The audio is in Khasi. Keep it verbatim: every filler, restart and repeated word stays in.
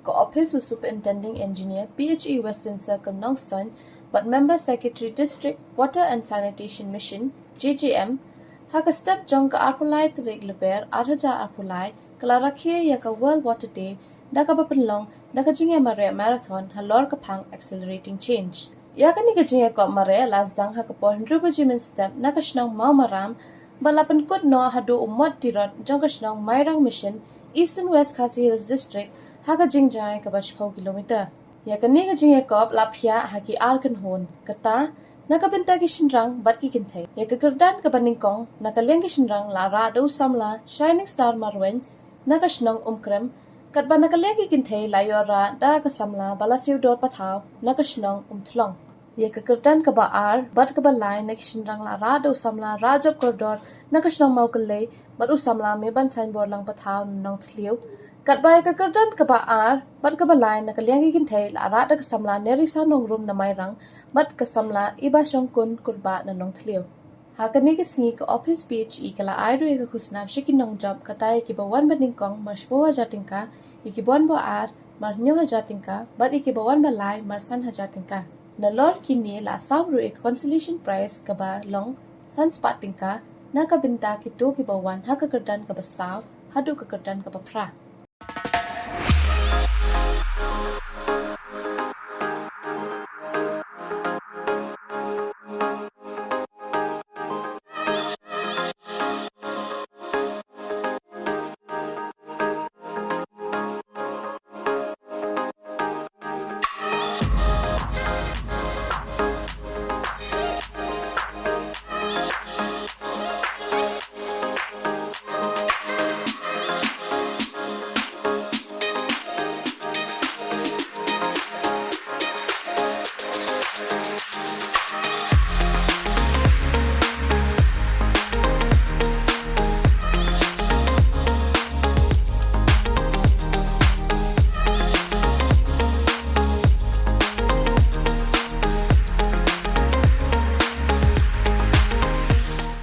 Ka Ophis u Superintending Engineer P H E Western Circle Nongstoiñ bad Member Secretary District Water and Sanitation Mission, J J M, ha ka step jong ka arphew lai tarik Lber ar hajar arphew lai, ka la rakhe ïa ka World Water Day da kaba pynlong da ka jingïamareh marathon halor ka phang Accelerating Change. Ïa kane ka jingïakop mareh la sdang ha ka por hynriew baje mynstep na ka shnong Mawmaram, bad la pynkut noh haduh u mot tirot jong ka shnong Mairang Mission, Eastern West Khasi Hills District, ha ka jingjngai kaba shiphew kilometer. Ïa kane ka jingïakop la phiah ha ki ar kynhun, kata, na ka bynta ki shynrang bad ki kynthei. Ïa ka kyrdan kaba nyngkong na ka liang ki shynrang la rah da u samla Shining Star Marwein na ka shnong Umkrem, katba na ka liang ki kynthei la ïoh rah da ka samla Balasiew Dor Pathaw na ka shnong Umthlong. Ïa ka kyrdan kaba ar bad kaba lai na ki shynrang la rah da u samla Rajop Kordor na ka shnong Mawkyllei bad u samla Meban Sainborlang Pathaw na Nongthliew. Katba ïa ka kyrdan kaba ar bad kaba lai na ka liang ki kynthei la rah da ka samla Nerisa Nongrum na Mairang bad ka samla Ibashongkun Kurbah na Nongthliew. Ha kane ka sngi ka Ophis P H E ka la ai ruh ïa ka khusnam sha ki nongjop, kata ïa kiba wan banyngkong mar shiphew hajar tyngka, ïa kiba wan ba ar mar hynñiew hajar tyngka, bad ïa kiba wan ba lai mar san hajar tyngka. Nalor kine la sam ruh ïa ka consolation prize kaba long san spah tyngka na ka bynta kito kiba wan ha ka kyrdan kaba saw haduh ka kyrdan kaba phra.